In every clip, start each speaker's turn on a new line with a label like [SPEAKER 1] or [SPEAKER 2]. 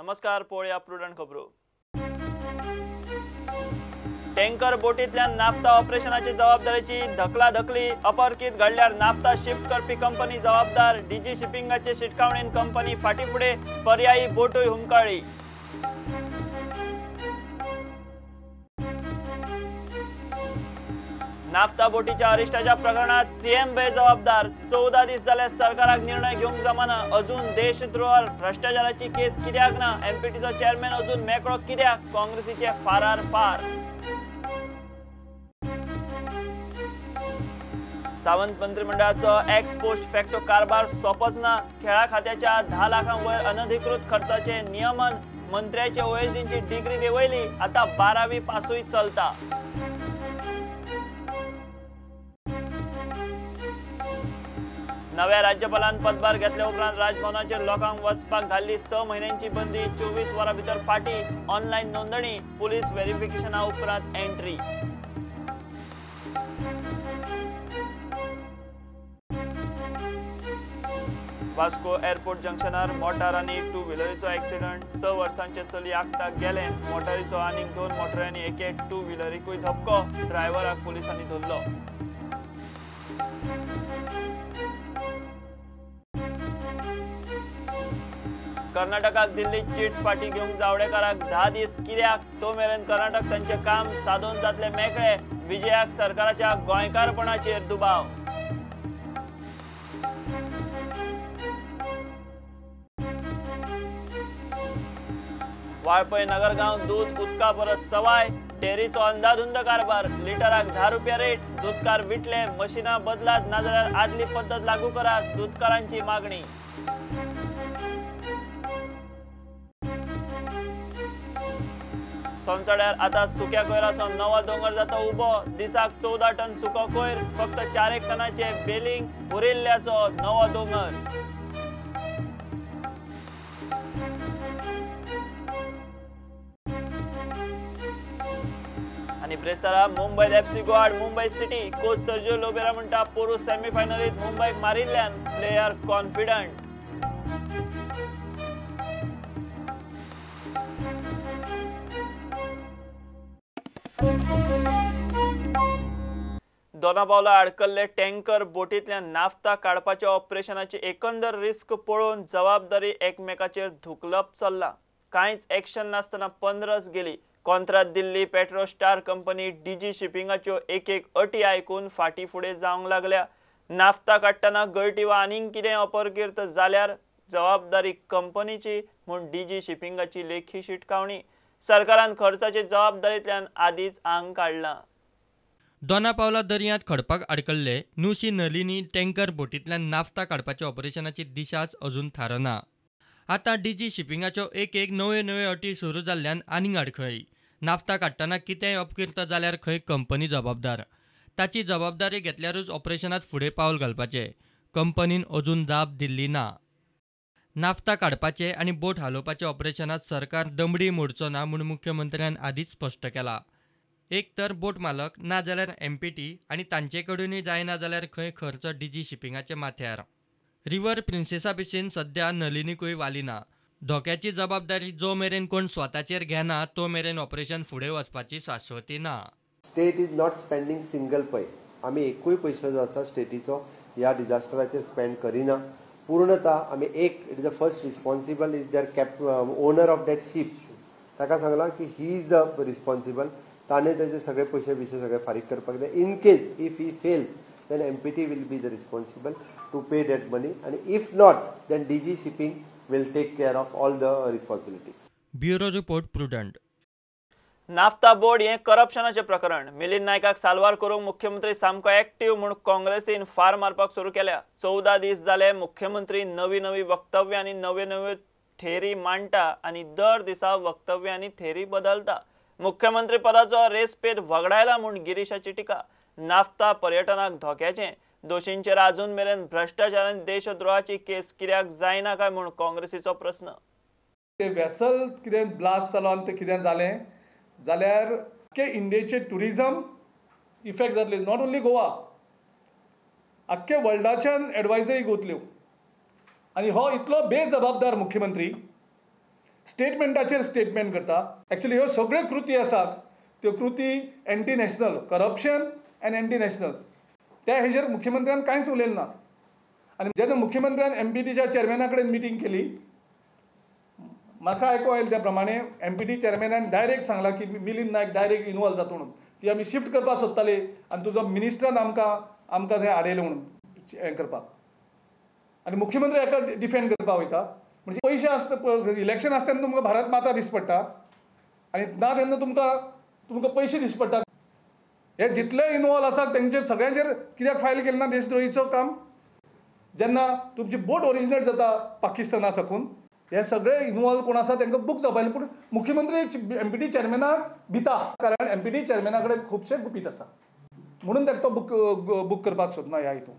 [SPEAKER 1] नमस्कार, पळोवया प्रुडंट खबरो. टँकर बोटींतल्यान नाफ्ता ऑपरेशनाची जबाबदारीची धकलाधकली. अपरकीत घडल्यार नाफ्ता शिफ्ट करपी कंपनी जबाबदार. डीजी शिपिंगाचे शिटकावणेन कंपनी फाटी फुडें, पर्यायी बोटूय हुमकळ्ळी. नाफ्ता बोटीच्या अरिश्टाच्या प्रकरणात सीएम बेजबाबदार. 14 दीस जाले सरकाराक निर्णय घेवंक जमाना. अजून देशद्रोह भ्रष्टाचाराची केस कित्याक ना? एमपीटीचो चेअरमॅन अजून मेकळो कित्याक? काँग्रेसीचे फारार फार. सावंत मंत्रिमंडळाचो एक्स पोस्ट फॅक्टो कारभार सोंपोच ना. खेळा खात्याच्या 10 लाखां वयर अनधिकृत खर्चाचे नियमन. मंत्र्याचे ओएसडीची डिग्री देंवयली, आता 12वी पासूय चलता. नव्या राज्यपालान पदभार घेतल्या उपरांत राजभवनाचेर लोकांक वचपाक घाल्ली 6 म्हयन्यांची बंदी 24 वरां भितर फाटी. ऑनलायन नोंदणी, पुलीस व्हेरिफिकेशना उपरांत एंट्री. वास्को एअरपोर्ट जंक्शनार मोटार आनी टू व्हिलरीचो एक्सिडंट. 6 वर्सांचे चली आगताक गेलें. मोटारीचो आनीक 2 मोटरांनी एके टू व्हिलरीकूय धपको. ड्रायव्हराक पुलिसांनी धरलो. कर्नाटकाक दिल्ली चीट फाटी घेवंक जावडेकराक 10 दीस कित्याक? तो मेरेन कर्नाटक तांचें काम सादोवन जातले मेकळे. विजयाक सरकाराच्या गोंयकारपणाचेर दुबाव. वाळपय नगरगांव दूद उदका परस सवाय. डेअरीचो अंदाधुंद कारभार. लिटराक 10 रुपया रेट. दूदकार विटले. मशिनां बदलात नाजाल्यार आदली पद्दत लागू करात, दूदकारांची मागणी. सोनसड्यार आता सुक्या कोयराचो नवो दोंगर जाता उबो. दिसाक 14 टन सुको कोयर, फक्त 4 टनाचे बेलिंग. उरिल्ल्याचो नवो दोंगर. आनी ब्रेस्तारा मुंबय एफसी गोवा आड Mumbai city. Coach Sergio Lobera म्हणटा पोरू सेमीफायनलीत मुंबयक मारिल्ल्यान player confident. Dona Paula आडकल्ले tanker बोटींतल्यान नाफ्ता काडपाच्या ऑपरेशनाची एकंदर रिस्क पळोवन जबाबदारी एकमेकाचेर धुकलप चल्ला. कांयच एक्शन नासतना 15 गेली. कॉन्त्रात दिल्ली पेट्रो स्टार कंपनी डीजी शिपिंगाच्यो एक एक अटी आयकून फाटी फुडें जावंक लागल्या. नाफ्ता काडटना गळटी वा आनीक कितें अपरकीर्त जाल्यार जबाबदारी कंपनीची म्हूण डीजी शिपिंगाची लेखी शिटकावणी. सरकारान खर्चाचे जबाबदारींतल्यान आदींच आंग काडलां.
[SPEAKER 2] दोना पावला दर्यांत खडपाक आडकल्ले नुशी नलिनी टँकर बोटींतल्यान नाफ्ता काडपाच्या ऑपरेशनाची दिशाच अजून थारना. आतां डीजी शिपिंगाच्यो एक एक नव्यो नव्यो अटी सुरू जाल्ल्यान आनीक आडखळी. नाफ्ता काडटना कितेंय अपकीर्त जाल्यार खंय कंपनी जबाबदार. ताची जबाबदारी घेतल्यारूच ऑपरेशनात फुडें पावल घालपाचें. कंपनीन अजून जाप दिल्ली ना. नाफ्ता काडपाचे आनी बोट हालोवपाच्या ऑपरेशनात सरकार दमडी मोडचो ना म्हूण मुख्यमंत्र्यान आदींच स्पश्ट केलां. एक तर बोट मालक ना जाल्यार एमपीटी आनी तांचे कडूनय जायना जाल्यार खंय खर्च डीजी शिपिंगाच्या माथ्यार. रिवर प्रिन्सेसा भशेन सद्या नलिनीकूय वाली ना. धोक्याची जबाबदारी जो मेरेन कोण स्वताचेर घेना तो मेरेन ऑपरेशन फुडें वचपाची शाश्वती ना.
[SPEAKER 3] State is not spending single Pai. आमी एकूय पयसो जो आसा स्टेटीचो ह्या डिजास्टराचेर स्पेंड करिना. पूर्णता आमी एक it is the first responsible is their cap owner of that ship. ताका सांगलां की he is the responsible. ताणें ताजे सगळे पयशे बिशे सगळे फारीक करपाक जाय. In case if he fails then MPT will be the responsible to pay that money आनी if not then DG shipping will take care of all the responsibilities.
[SPEAKER 2] Bureau report, Prudent.
[SPEAKER 1] Naphtha board हें करप्शनाचें प्रकरण. मिलिंद नायकाक साल्वार करूंक मुख्यमंत्री सामको active म्हूण काँग्रेसीन फार मारपाक सुरू केल्या. 14 दीस जाले मुख्यमंत्री नवी नवी वक्तव्य आनी नव्यो नव्यो थेरी मांडटा आनी दर दिसा वक्तव्य आनी थेरी बदलता. मुख्यमंत्री पदाचो रेस्पेद वगडायला म्हूण गिरीशाची टिका. नाफ्ता पर्यटनाक धोक्याचें. दोशींचेर अजून मेरेन भ्रष्टाचार आनी देशद्रोहाची केस कित्याक जायना काय म्हूण काँग्रेसीचो प्रस्न.
[SPEAKER 4] ते वेसल कितें ब्लास्ट जालो आनी तें कितें जालें जाल्यार आख्खे इंडियेचे ट्युरिजम इफेक्ट जातले. Not only Goa, आख्खे वर्ल्डाच्यान एडवायजरी गोतल्यो. आनी हो इतलो बेजबाबदार मुख्यमंत्री स्टेटमेंटाचेर स्टेटमेंट करता. एक्चुअली ह्यो सगळ्यो कृती आसात त्यो कृती anti national, corruption and anti national. त्या हेजेर मुख्यमंत्र्यान कांयच उलयलें ना. आनी जेन्ना मुख्यमंत्र्यान एम पी टीच्या चेअरमॅना कडेन मिटींग केली, म्हाका आयको आयलें त्या प्रमाणे एम पी टी चेअरमॅनान डायरेक्ट सांगलां की मिलिंद नायक डायरेक्ट इनवॉल्व जाता म्हणून, ती आमी शिफ्ट करपाक सोदताली आनी तुजो मिनिस्टरान आमकां आमकां थंय आडयलें म्हणून हें करपाक. आनी मुख्यमंत्री हाका डिफेंड करपाक वयता. म्हणजे पयशे आसता, इलेक्शन आसता तेन्ना तुमकां भारत माता दिस पडटा आनी ना तेन्ना तुमकां तुमकां पयशे दिस पडटा. हे जितले इनवॉल्व आसात तेंचेर सगळ्यांचेर कित्याक फायल केलें ना देशद्रोहीचो काम? जेन्ना तुमची बोट ओरिजिनेट जाता पाकिस्ताना साकून, हे सगळे इनवॉल्व कोण आसा तांकां बूक जावपा. पूण मुख्यमंत्री एम पी टी चेअरमॅनाक भिता, कारण एम पी टी चेअरमॅना कडेन खुबशे गुपीत आसा म्हणून ताका तो बूक करपाक सोदना ह्या हितून.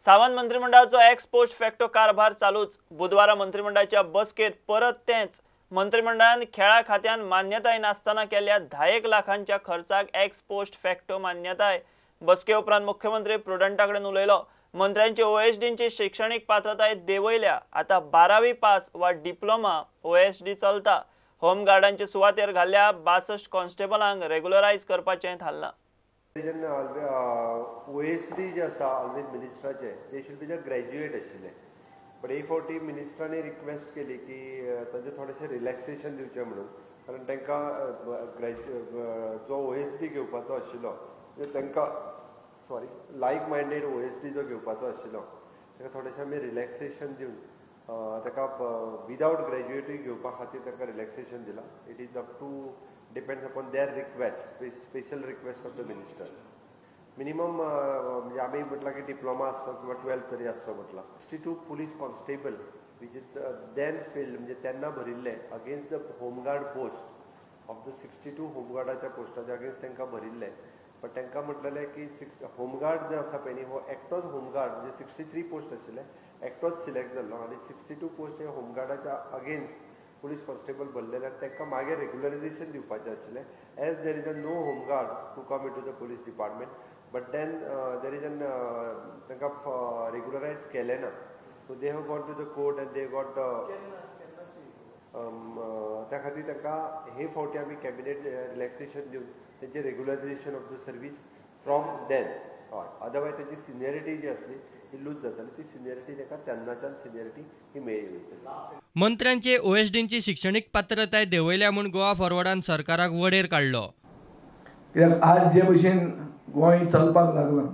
[SPEAKER 1] सावंत मंत्रिमंडळाचो एक्स पोस्ट फॅक्टो कारभार चालूच. बुधवारा मंत्रिमंडळाच्या बसकेत परत तेंच. मंत्रिमंडळान खेळा खात्यान मान्यताय नासतना केल्ल्या 10 लाखांच्या खर्चाक एक्स पोस्ट फॅक्टो मान्यताय. बसके उपरांत मुख्यमंत्री प्रुडंटा कडेन उलयलो. मंत्र्यांची ओएसडींची शिक्षणीक पात्रताय देंवयल्या. आतां 12वी पास वा डिप्लोमा ओएसडी चलता. होमगार्डांचे सुवातेर घाल्ल्या 62 कॉन्स्टेबलांक रेग्युलरायज करपाचें थारलां.
[SPEAKER 3] ओएसडी जे आसा ऑलवेज मिनिस्टराचे ते should be the graduate आशिल्ले, बट एक फावटी मिनिस्टरांनी रिक्वेस्ट केली की तांचें थोडेशें रिलॅक्सेशन दिवचें म्हणून, कारण तांकां जो ओएसडी घेवपाचो आशिल्लो तांकां सॉरी लायक मायंडेड ओएसडी जो घेवपाचो आशिल्लो ताका थोडेशें आमी रिलॅक्सेशन दिवन ताका विदावट ग्रॅज्युएटूय घेवपा खातीर तांकां रिलॅक्सेशन दिलां. It is up to depends upon their request, special request of the minister. Minimum म्हणजे आमी म्हटलां की डिप्लोमा आसतो किंवा 12 तरी आसतो म्हटलां. 62 police constable which is then filled म्हणजे तेन्ना भरिल्ले against the home guard post of the 62 होमगार्डाच्या पोस्टाच्या against तांकां भरिल्ले. बट तांकां म्हटलेलें की होमगार्ड जे आसा पळय न्ही हो एकटोच होमगार्ड म्हणजे 63 पोस्ट आशिल्ले एकटोच सिलेक्ट जाल्लो आनी 62 पोस्ट हे होमगार्डाच्या अगेन्स्ट पुलीस कॉन्स्टेबल भरलेले आनी तांकां मागीर रेग्युलरायझेशन दिवपाचें आशिल्लें as there is a no home guard to come in to the police department. But then there is an तांकां रेग्युलरायज केलें ना. So they have got to the court and they got त्या खातीर तांकां हे फावटी आमी कॅबिनेट रिलॅक्सेशन दिवन तेंचें regularisation of the service from then. हय, अदरवायज तेंची सिनियरिटी जी आसली ती लूज जाताली, ती सिनियरिटी तांकां तेन्नाच्यान सिनियरिटी ही मेळ्ळी वयतली.
[SPEAKER 2] मंत्र्यांचे ओएसडींची शिक्षणीक पात्रताय देंवयल्या म्हूण गोवा फॉरवर्डान सरकाराक वडेर काडलो.
[SPEAKER 5] कित्याक आज जे भशेन गोंय चलपाक लागलां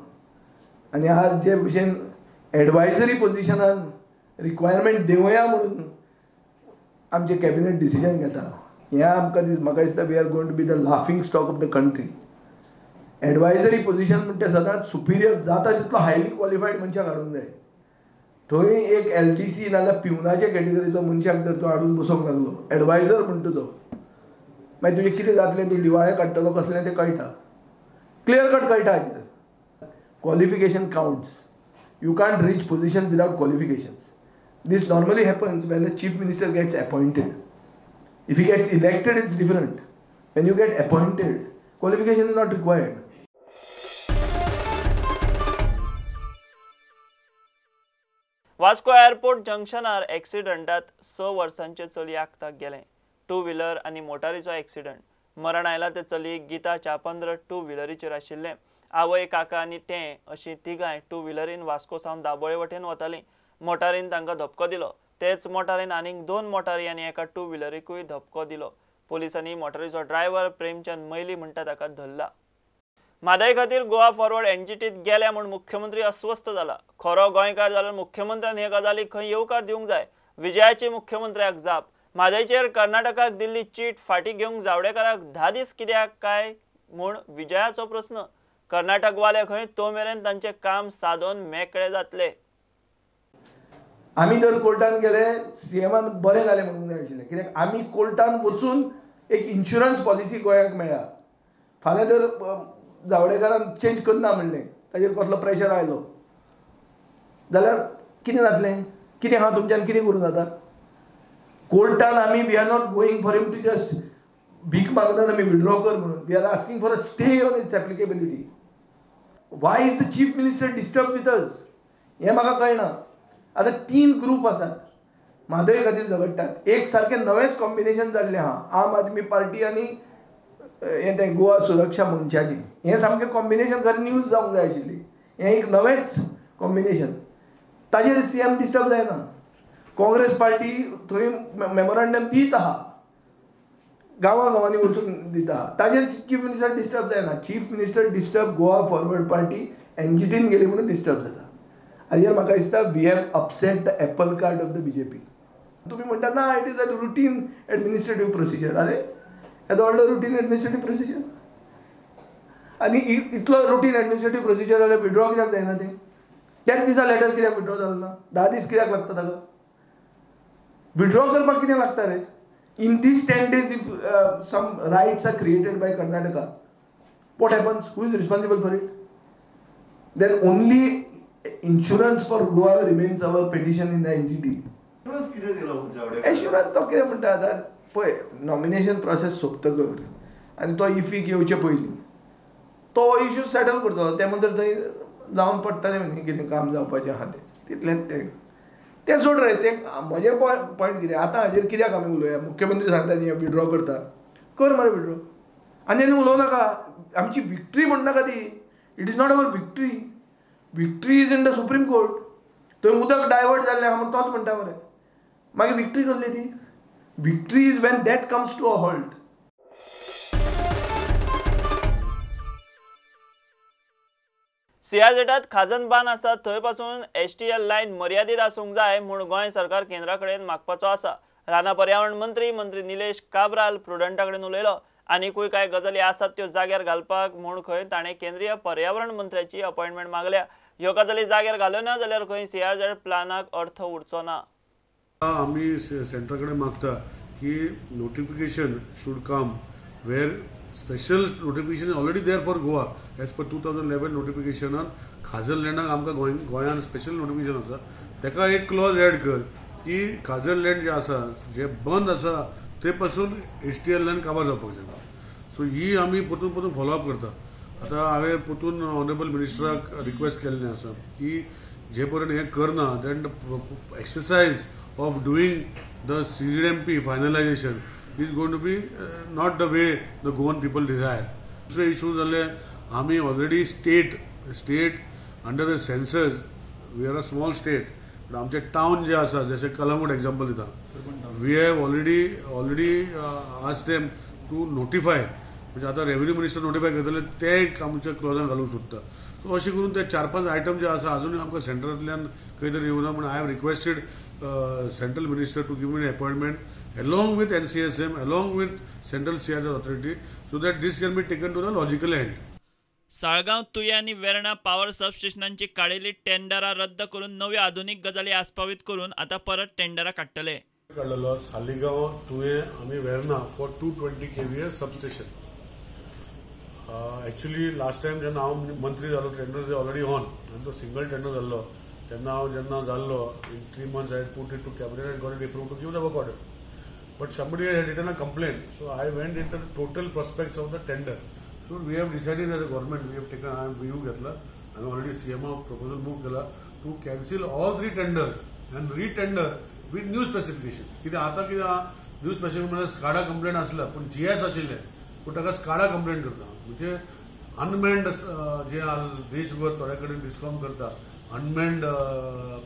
[SPEAKER 5] आनी आज जे भशेन एडवायजरी पोजिशनान रिक्वायरमेंट देंवया म्हणून आमचें कॅबिनेट डिसिजन घेता, हें आमकां म्हाका दिसता we are going to be the laughing stock of the country. Advisory position म्हणटा सदांच सुपिरियर जाता तितलो हायली क्वॉलिफायड मनशाक हाडूंक जाय. थंय एक LDC नाजाल्यार पिवनाच्या कॅटेगरीचो मनशाक जर तूं हाडून बसोवंक लागलो एडवायजर म्हणटा तो, मागीर तुजें कितें जातलें, तूं दिवाळे काडटलो कसलें तें कळटा, क्लियर कट कळटा हाजेर. Qualification counts. You can't reach position without qualifications. This normally happens when the chief minister gets appointed. If he gets elected, it's different. When you get appointed, qualification is not required.
[SPEAKER 1] Vasco airport जंक्शनार एक्सिडंटात 6 वर्सांचे चली आकताक गेलें. 2 wheeler आनी मोटारीचो accident. मरण आयला ते चली गीता चापंद्र 2 व्हिलरीचेर आशिल्लें. आवय, काका आनी तें अशी तिगांय 2 व्हिलरीन वास्को सावन दाबोळे वटेन वतालीं. मोटारीन तांकां धपको दिलो. तेच मोटारीन आनीक 2 मोटारी आनी एका 2 व्हिलरीकूय धपको दिलो. पोलिसांनी मोटारीचो ड्रायव्हर प्रेमचंद मैली म्हणटा ताका धरला. म्हादय खातीर गोवा फॉरवर्ड एनजीटीत गेल्या म्हूण मुख्यमंत्री अस्वस्थ जाला. खरो गोंयकार जाल्यार मुख्यमंत्र्यान हे गजालीक खंय येवकार दिवंक जाय. विजयाची मुख्यमंत्र्याक जाप. म्हादयचेर कर्नाटकाक दिल्ली चीट फाटीं घेवंक जावडेकराक 10 दीस कित्याक काय म्हूण विजयाचो प्रस्न. कर्नाटकवाले खंय तो मेरेन तांचें काम सादोवन मेकळे जातले.
[SPEAKER 5] आमी जर कोर्टान गेले सीएमान बरें जालें म्हणूंक जाय आशिल्लें, कित्याक आमी कोर्टान वचून एक इन्शुरन्स पॉलिसी गोंयाक मेळ्ळ्या. फाल्यां जर जावडेकरान चेंज करना म्हणलें, ताजेर कसलो प्रेशर आयलो जाल्यार कितें जातलें, कितें आहा तुमच्यान कितें करूं जाता. कोर्टान आमी we are not going for him to just भीक मागनात आमी विड्रॉ कर म्हणून, we are asking for a stay on its applicability. Why is the chief minister disturb with us हें म्हाका कळना. आतां 3 ग्रूप आसात म्हादय खातीर झगडटात. एक सारकें नवेंच कॉम्बिनेशन जाल्लें आहा, आम आदमी पार्टी आनी हें तें गोवा सुरक्षा मंचाचें. हें सामकें कॉम्बिनेशन खरें न्यूज जावंक जाय आशिल्ली. हें एक नवेंच कॉम्बिनेशन, ताजेर सी एम डिस्टर्ब जायना. काँग्रेस पार्टी थंय मेमोरंडम दीत आहा, गांवां गांवांनी वचून दिता, ताजेर चीफ मिनिस्टर डिस्टर्ब जायना. Chief minister disturb Goa forward party एनजीटीन गेली म्हणून डिस्टर्ब जाता. हाजेर म्हाका दिसता we have upset the apple cart of the BJP. तुमी म्हणटात ना it is a routine administrative procedure. अरे येदो व्हडलो रुटीन एडमिनिस्ट्रेटीव प्रोसिजर, आनी इतलो रुटीन एडमिनिस्ट्रेटीव प्रोसिजर जाल्यार विड्रॉ कित्याक जायना तें? त्याच दिसा लेटर कित्याक विड्रॉ जालें ना? 10 दीस कित्याक लागता ताका विड्रॉ करपाक? कितें लागता रे? In these 10 days if some riots are created by Karnataka, what happens? Who is responsible for it? Then only insurance for Goa remains our petition in the NGT. Assurance तो कितें म्हणटा आतां पळय, नॉमिनेशन प्रोसेस सोंपतकर आनी तो इफीक येवचे पयलीं तो इश्यू सेटल करतलो. ते म्हणसर थंय जावन पडटलें न्ही कितें काम जावपाचें आहा तें, तितलेंच तें. तें सोड रे, तें म्हजें पॉयंट कितें आतां हाजेर कित्याक आमी उलोवया? मुख्यमंत्री सांगता न्ही विड्रॉ करता, कर मरे विड्रॉ, आनी आनी उलोवं नाका. आमची विक्ट्री म्हणनाका ती, it is not our victory. Victory is in the supreme court. थंय उदक डायवर्ट जाल्लें आहा म्हूण तोच म्हणटा मरे, मागीर विक्ट्री कसली ती? Victory is when that comes to a halt.
[SPEAKER 1] सीआरझेडांत खाजन बांद आसा थंय पासून एसटीएल लायन मर्यादीत आसूंक जाय म्हूण गोंय सरकार केंद्रा कडेन मागपाचो आसा. रानां पर्यावरण मंत्री मंत्री निलेश काब्राल प्रुडंटा कडेन उलयलो. आनीकूय कांय गजाली आसात त्यो जाग्यार घालपाक म्हूण खंय ताणें केंद्रीय पर्यावरण मंत्र्याची अपॉयंटमेंट मागल्या. ह्यो गजाली जाग्यार घाल्यो ना जाल्यार खंय सीआरझेड प्लानाक अर्थ उरचो ना.
[SPEAKER 6] आमी सेंट्रा कडेन मागता की notification should come where special notification already there for Goa as per 2011 नोटिफिकेशनान खाजन लँडाक आमकां गोंयान स्पेशल नोटिफिकेशन आसा, ताका एक क्लॉज एड कर की खाजन लँड जे आसा जे बंद आसा ते पासून एस टी एल लँड काबार जावपाक जाय. सो ही आमी परतून परतून फॉलोअप करता. आतां हांवें परतून ऑनरेबल मिनिस्टराक रिक्वेस्ट केल्लें आसा की जे पर्यंत हें करना then exercise of doing the CZMP finalization is going to be not the way the Goan people desire. दुसरे इशू जाले, आमी already state under the census, we are a small state, but आमचे टावन जे आसा जशें Calangute example दिता, we have already asked them to notify, म्हणजे आतां revenue minister notify करतले ते एक आमच्या क्लॉजान घालूंक सोदता. सो अशें करून ते 4-5 आयटम जे आसा अजूनय आमकां सेंट्रांतल्यान खंय तरी येवना म्हूण I have requested central minister to give me an appointment along with NCSM, along with Central CRZ Authority, so that this can be taken to the logical end.
[SPEAKER 1] Saligao, Tuye आनी Verna power सबस्टेशनांची काडिल्ली टेंडरां रद्द करून नव्यो आधुनीक गजाली आस्पावीत करून आतां परत टेंडरां काडटले.
[SPEAKER 6] काडलेलो सालिगांव, तुये आनी Verna for 220 kVA substation. Actually last time जेन्ना हांव मंत्री जालो टेंडर ऑलरेडी ऑन आनी तो सिंगल टेंडर जाल्लो तेन्ना हांव जेन्ना जाल्लो in 3 months I had put it to cabinet and got it approved to give the work order. But somebody had written a complaint, so I went into the total prospects of the tender. So we have decided as a government, we have taken a view घेतला and already CMO proposal move केला to cancel all 3 tenders and re-tender with new specifications. कित्याक आतां कितें new specification म्हळ्यार SCADA complaint आसला पूण GS आशिल्लें पूण ताका स्काडा कंप्लेंट करता, म्हणजे अनमॅन्ड जे आज देशभर थोड्या कडेन डिस्कॉम करता unmanned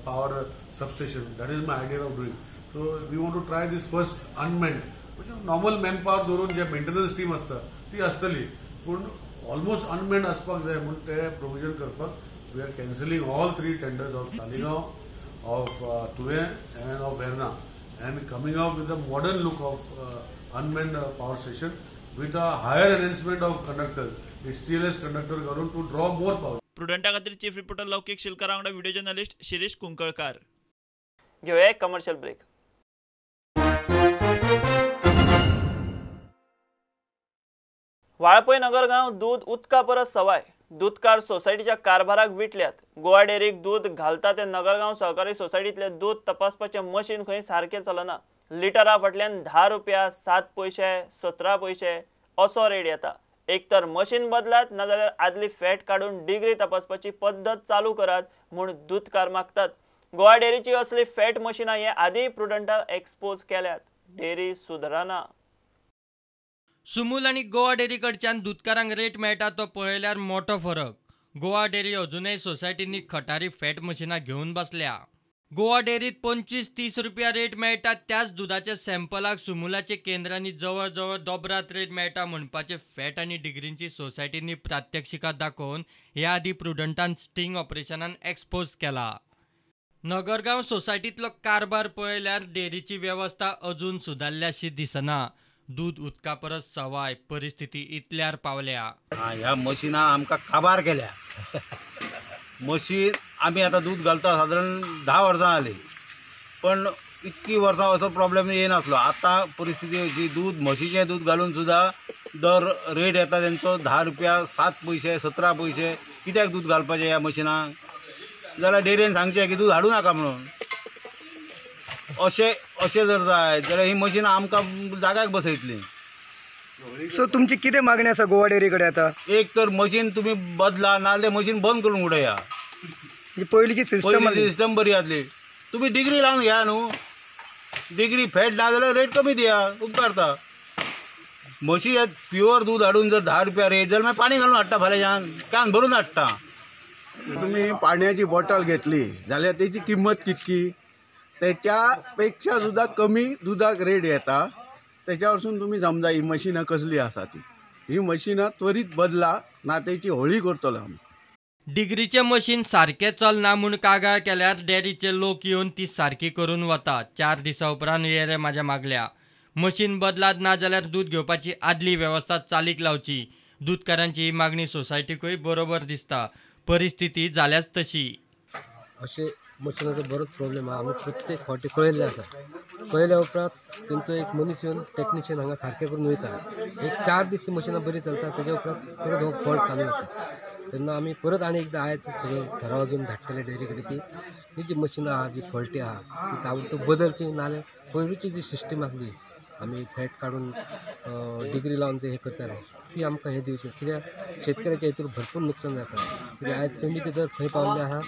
[SPEAKER 6] power substation, that is my idea of doing. So we want to try this first unmanned, म्हणजे नॉर्मल मॅन पावर दवरून जे मेंटेनन्स टीम आसता ती आसतली पूण ऑलमोस्ट अनमॅन्ड आसपाक जाय म्हूण ते प्रोविजन करपाक we are cancelling all 3 tenders of Saligao, of Tuem and of Verna and coming out with a modern look of unmanned power station with a higher enhancement of conductors, STLS conductor घालून two draw more power.
[SPEAKER 1] प्रुडंटा खातीर chief reporter लौकीक शिलकार वांगडा video journalist Shirish Kunkalkar. घेवया एक commercial break. Valpoi Nagargao दूद उदका परस सवाय. दूदकार सोसायटीच्या कारभाराक विटल्यात. गोवा डेअरीक दूद घालता ते नगरगांव सहकारी सोसायटीतले दूद तपासपाचें मशीन खंय सारकें चलना. लिटरा फाटल्यान 10 रुपया, 7 पयशे, 17 पयशे असो रेट येता. एक तर मशीन बदलात नाजाल्यार आदली फॅट काडून डिग्री तपासपाची पद्दत चालू करात म्हूण दूदकार मागतात. गोवा डेअरीची असली फॅट मशिनां हे आदीय प्रुडंटान एक्सपोज केल्यात. डेअरी सुदरना.
[SPEAKER 2] सुमूल आनी गोवा डेअरी कडच्यान दुदकारांक रेट मेळटा तो पळयल्यार मोठो फरक. गोवा डेअरी अजुनय सोसायटींनी खटारी फॅट मशिनां घेवन बसल्या. गोवा डेअरीत 25-30 रुपया रेट मेळटा त्याच दुदाच्या सॅम्पलाक सुमुलाच्या केंद्रांनी जवळ जवळ दोबरात रेट मेळटा म्हणपाचे फॅट आनी डिग्रींची सोसायटींनी प्रात्यक्षिकां दाखोवन ह्या आदी प्रुडंटान स्टिंग ऑपरेशनान एक्सपोज केला. नगरगांव सोसायटींतलो कारभार पळयल्यार डेअरीची वेवस्था अजून सुदारल्याशी दिसना. दूद उदका परस सवाय परिस्थिती इतल्यार पावल्या.
[SPEAKER 7] ह्या मशिनां आमकां काबार केल्या. मशीन आमी आतां दूद घालता सादारण 10 वर्सां जालीं, पण इतकी वर्सां असो प्रॉब्लेम येयनासलो. आतां परिस्थिती अशी, दूद म्हशीचें दूद घालून सुद्दां दर रेट येता तेंचो 10 रुपया 7 पयशे 17 पयशे. कित्याक दूद घालपाचें ह्या मशिनांक? जाल्यार डेअरीन सांगचें की दूद हाडूं नाका म्हणून. अशें अशें जर जायत जाल्यार ही मशिनां आमकां जाग्याक बसयतलीं.
[SPEAKER 8] सो तुमची कितें मागणी आसा गोवा डेअरी कडेन आतां?
[SPEAKER 7] एक तर मशीन तुमी बदला, नाजाल्यार मशीन बंद करून उडया.
[SPEAKER 8] पयलींची सिस्टम,
[SPEAKER 7] सिस्टम बरी आसली. तुमी डिग्री लावन घेया न्हू, डिग्री फॅट ना जाल्यार रेट कमी दिया, उपकारता. म्हशी प्युअर दूद हाडून जर 10 रुपया रेट जाल्यार मागीर पाणी घालून हाडटा, फाल्यांच्यान can भरून हाडटा.
[SPEAKER 9] तुमी पाण्याची बॉटल घेतली जाल्यार तेची किंमत कितकी, त्याच्या पेक्षा सुद्दां कमी दुदाक रेट येता. त्याच्या वरसून तुमी समजा ही मशिनां कसली आसा ती. ही मशिनां त्वरीत बदला, ना तेची होळी करतलो आमी.
[SPEAKER 2] डिग्रीचें मशीन सारकें चलना म्हूण कागाळ केल्यार डेअरीचे लोक येवन ती सारकी करून वता. 4 दिसां उपरांत ये रे म्हाज्या मागल्या. मशीन बदलात ना जाल्यार दूद घेवपाची आदली वेवस्था चालीक लावची. दूदकारांची ही मागणी सोसायटीकूय बरोबर दिसता. परिस्थिती जाल्याच तशी.
[SPEAKER 10] अशें मशिनाचो बरोच प्रॉब्लेम आहा. आमी प्रत्येक फावटी कळयल्लें आसा. कळयल्या उपरांत तेंचो एक मनीस येवन टॅक्निशियन हांगा सारकें करून वयता. एक 4 दीस ती मशिनां बरीं चलता, तेज्या उपरांत परत हो फॉल्ट चालू जाता. तेन्ना आमी परत आनी एकदां आयज सगळें ठराव घेवन धाडटले डेअरी कडेन की ही जी मशिनां आहा, जी फॉल्टी आहा ती ताबडतोब बदलची, नाजाल्यार पयलूची जी सिस्टम आसली आमी फॅट काडून डिग्री लावन जे हे करताले ती आमकां हें दिवचें. कित्याक शेतकऱ्याच्या हितून भरपूर नुकसान जाता. कित्याक आयज पेंडीचे दर खंय पावल्ले आहा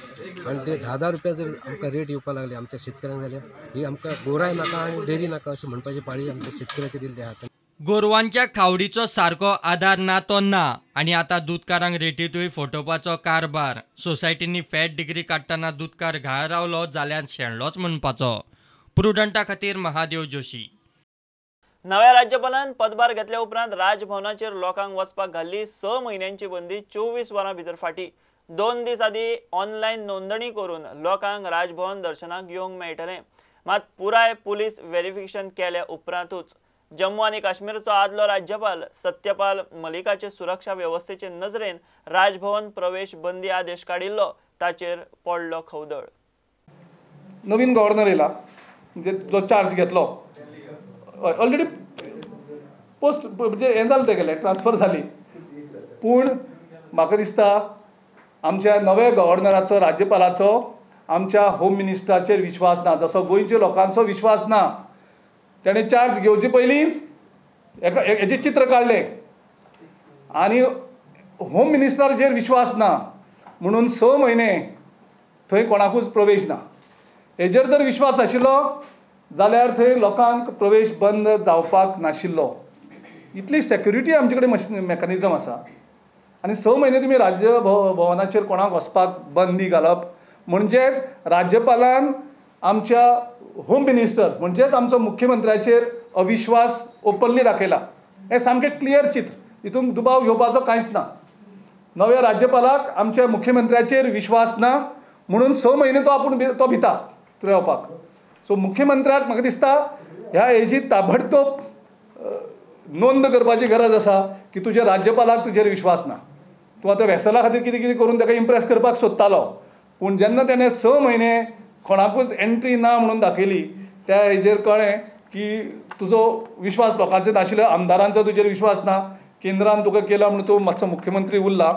[SPEAKER 10] आनी ते 10-10 रुपया जर आमकां रेट येवपाक लागले आमच्या शेतकऱ्यांक जाल्यार ही आमकां गोराय नाका आनी डेअरी नाका अशें म्हणपाची पाळी आमच्या शेतकऱ्याचेर दिल्ली आहा.
[SPEAKER 2] गोरवांच्या खावडीचो सारको आदार ना तो ना आनी आतां दुदकारांक रेटींतूय फटोवपाचो कारभार. सोसायटींनी फॅट डिग्री काडटना दुदकार घाळ रावलो जाल्यार शेणलोच म्हणपाचो. प्रुडंटा खातीर महादेव जोशी.
[SPEAKER 1] नव्या राज्यपालान पदभार घेतल्या उपरांत राजभवनाचेर लोकांक वचपाक घाल्ली 6 म्हयन्यांची बंदी 24 वरां भितर फाटी. 2 दीस आदी ऑनलायन नोंदणी करून लोकांक राजभवन दर्शनाक येवंक मेळटलें, मात पुराय पुलीस व्हेरिफिकेशन केल्या उपरांतूच. जम्मू आनी काश्मीरचो आदलो राज्यपाल सत्यपाल मलिकाचे सुरक्षा वेवस्थेचे नजरेन राजभवन प्रवेश बंदी आदेश काडिल्लो, ताचेर पडलो खवदळ.
[SPEAKER 4] नवीन गव्हर्नर येयला, म्हणजे जो चार्ज घेतलो ऑलरेडी पोस्ट म्हणजे हें जालें तेगेलें ट्रान्सफर जाली. पूण म्हाका दिसता आमच्या नव्या गव्हर्नराचो, राज्यपालाचो आमच्या होम मिनिस्टराचेर विश्वास ना, जसो गोंयच्या लोकांचो विश्वास ना. तेणें चार्ज घेवचे पयलींच एका हेजें चित्र काडलें आनी होम मिनिस्टराचेर विश्वास ना म्हणून 6 म्हयने थंय कोणाकूच प्रवेश ना. हेजेर जर विश्वास आशिल्लो जाल्यार थंय लोकांक प्रवेश बंद जावपाक नाशिल्लो. इतली सेक्युरिटी आमचे कडेन मशीन मेकॅनिजम आसा आनी 6 म्हयने तुमी राज्य भवनाचेर कोणाक वचपाक बंदी घालप म्हणजेच राज्यपालान आमच्या होम मिनिस्टर म्हणजेच आमचो मुख्यमंत्र्याचेर अविश्वास ओपनली दाखयला. हें सामकें क्लियर चित्र, हितून दुबाव घेवपाचो कांयच ना. नव्या राज्यपालाक आमच्या मुख्यमंत्र्याचेर विश्वास ना म्हणून 6 म्हयने तो आपूण तो भिता थंय वचपाक. सो मुख्यमंत्र्याक म्हाका दिसता ह्या हेजी ताबडतोब नोंद करपाची गरज आसा की तुज्या राज्यपालाक तुजेर विश्वास ना. तूं आतां वेसला खातीर कितें कितें करून ताका इम्प्रेस करपाक सोदतालो, पूण जेन्ना तेणें 6 म्हयने कोणाकूच एंट्री ना म्हणून दाखयली त्या हेजेर कळ्ळें की तुजो विश्वास लोकांचेर नाशिल्लो, आमदारांचो तुजेर विश्वास ना, केंद्रान तुका केला म्हणून तूं मातसो मुख्यमंत्री उरला.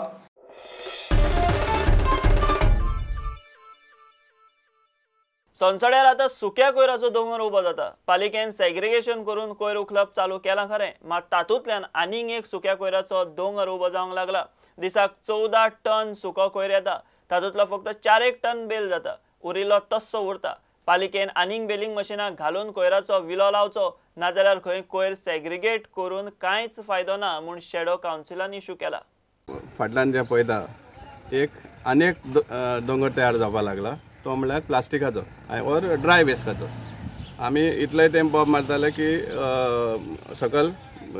[SPEAKER 1] सोनसड्यार आतां सुक्या कोयराचो दोंगर उबो जाता. पालिकेन सेग्रिगेशन करून कोयर उखलप चालू केलां खरें, मात तातूंतल्यान आनीक एक सुक्या कोयराचो दोंगर उबो जावंक लागला. दिसाक 14 टन सुको कोयर येता, तातूंतलो फक्त 4-1 टन बेल जाता. उरिल्लो तस्सो उरता. पालिकेन आनीक बेलिंग मशिनां घालून कोयराचो विलो लावचो, नाजाल्यार खंय कोयर सेग्रिगेट करून कांयच फायदो ना म्हूण शॅडो कावन्सिलान इशू केला.
[SPEAKER 11] फाटल्यान जे पळयता एक आनी एक दोंगर तयार जावपाक लागला तो म्हणल्यार प्लास्टिकाचो ओर ड्राय वेस्टाचो. आमी इतलेय तें बोब मारताले की सकल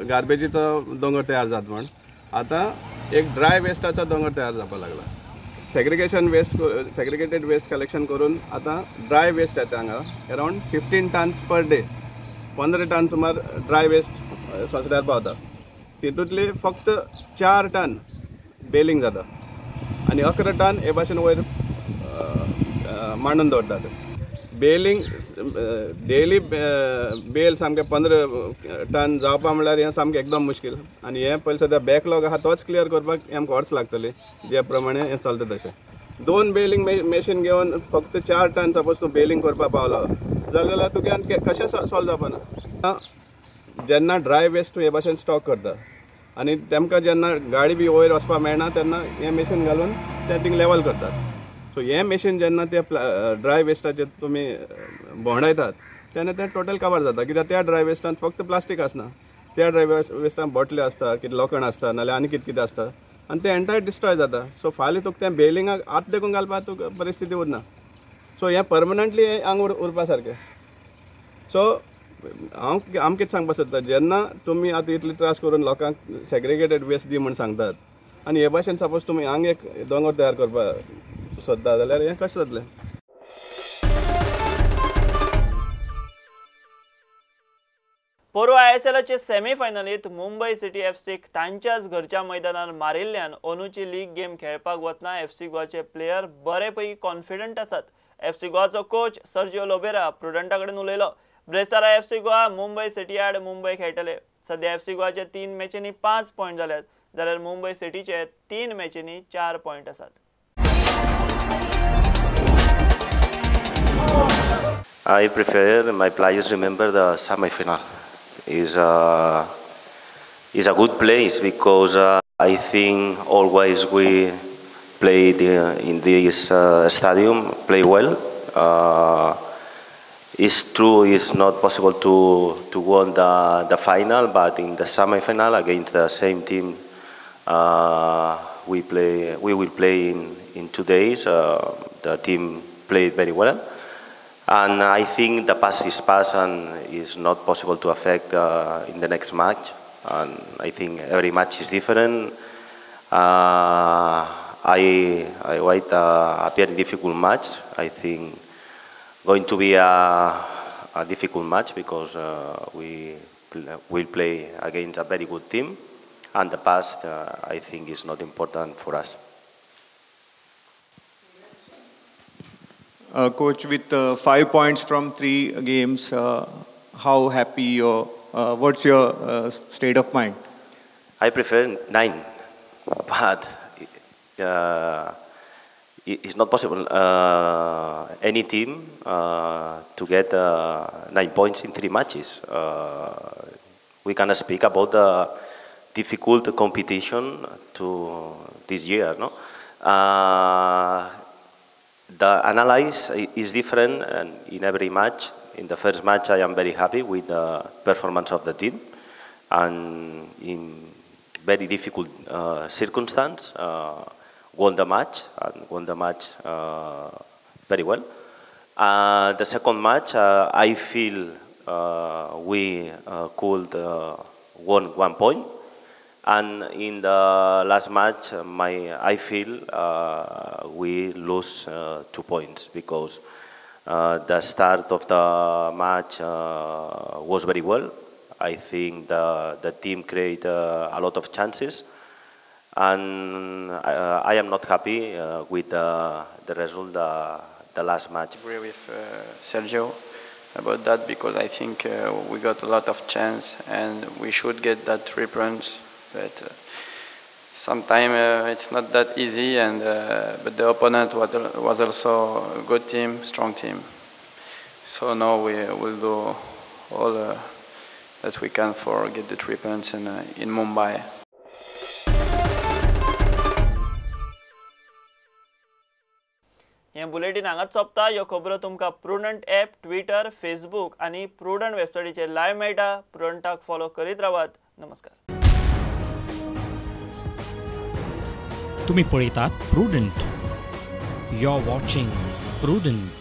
[SPEAKER 11] गार्बेजीचो दोंगर तयार जात म्हण, आतां एक ड्राय वेस्टाचो दोंगर तयार जावपाक लागला. Segregation waste, segregated waste collection करून आतां ड्राय वेस्ट येता हांगा around 15 tons per day, 15 ton सुमार ड्राय वेस्ट सोसऱ्यार पावता. तितूंतली फक्त 4 टन बेलिंग जाता आनी 11 टन हे भाशेन वयर मांडून दवरतात. बेलिंग डेली बेल सामकें 15 टन जावपा म्हणल्यार हें सामकें एकदम मुश्कील आनी हें पयलीं सद्या बॅकलॉग आहा तोच क्लियर करपाक आमकां वर्स लागतली जे प्रमाणे हें चलता तशें. 2 बेलिंग मॅशीन घेवन फक्त 4 टन सपोज तूं बेलिंग करपाक पावलो जाल्यार तुगे कशें सॉल्व जावपाना. जेन्ना ड्राय वेस्ट तूं हे भाशेन स्टॉक करता आनी तेमकां जेन्ना गाडी बी वयर वचपाक मेळना तेन्ना हें मॅशीन घालून तें थिंग लेवल करतात. सो हें मॅशीन जेन्ना ते ड्राय वेस्टाचेर तुमी भोंवडायतात तेन्ना तें टोटल कवर जाता, कित्याक त्या ड्राय वेस्टान फक्त प्लास्टीक आसना, त्या ड्राय वेस्टान बोटल्यो आसता, कितें लोखण आसता, नाल्यार आनी कितें कितें आसता आनी तें एंटायर डिस्ट्रॉय जाता. सो फाल्यां तुका तें बेलिंगाक आत देखून घालपाक तुका परिस्थिती उरना. सो हें परमनंटली हांगा उरपा सारकें. सो हांव आम कितें सांगपाक सोदता, जेन्ना तुमी आतां इतले त्रास करून लोकांक सेग्रिगेटेड वेस्ट दी म्हूण सांगतात आनी हे भाशेन सपोज तुमी हांगा एक दोंगर तयार करपाक सोदता जाल्यार हें कशें जातलें.
[SPEAKER 1] पोरूं आयएसएलाचे सेमीफायनलींत मुंबय सिटी एफसीक तांच्याच घरच्या मैदानार मारिल्ल्यान अंदूची लीग गेम खेळपाक वतना एफसी गोवाचे प्लेयर बरे पैकी कॉन्फिडंट आसात. एफसी गोवाचो कोच सर्जिओ लोबेरा प्रुडंटा कडेन उलयलो. ब्रेस्तारा एफसी गोवा मुंबय सिटी आड मुंबय खेळटले. सद्या एफसी गोवाचे 3 मॅचींनी 5 पॉयंट जाल्यात, जाल्यार मुंबय सिटीचे 3 मॅचींनी 4 पॉयंट आसात.
[SPEAKER 12] I prefer my players remember the semi-final. Is a good place because I think always we played in this stadium, play well. It's true it's not possible to win the final, but in the semi-final against the same team we will play in 2 days. The team played very well. And I think the past is past and is not possible to affect in the next match. And I think every match is different. I wait a very difficult match. I think going to be a difficult match because we will play against a very good team. And the past, I think, is not important for us.
[SPEAKER 13] Coach, with 5 points from 3 games, how happy or what's your state of mind?
[SPEAKER 12] I prefer 9, but it's not possible any team to get 9 points in 3 matches. We can speak about the difficult competition to this year, no? The analysis is different in every match. In the first match, I am very happy with the performance of the team, and in very difficult circumstance, won the match and won the match very well. The second match, I feel we could won 1 point. And in the last match, I feel we lose 2 points because the start of the match was very well. I think the team created a lot of chances, and I am not happy with the result the last match.
[SPEAKER 14] I agree with Sergio about that because I think we got a lot of chance and we should get that 3 points. But sometimes it's not that easy, and but the opponent was also a good team, strong team. So now we will do all that we can for get the 3 points in Mumbai.
[SPEAKER 1] हे हें bulletin हांगाच सोंपता. ह्यो खबरो तुमकां prudent app, Twitter, Facebook आनी prudent वेबसायटीचेर live मेळटा. प्रुडंटाक फॉलो करीत रावात. नमस्कार.
[SPEAKER 15] तुम्ही पळयतात Prudent. You are watching Prudent.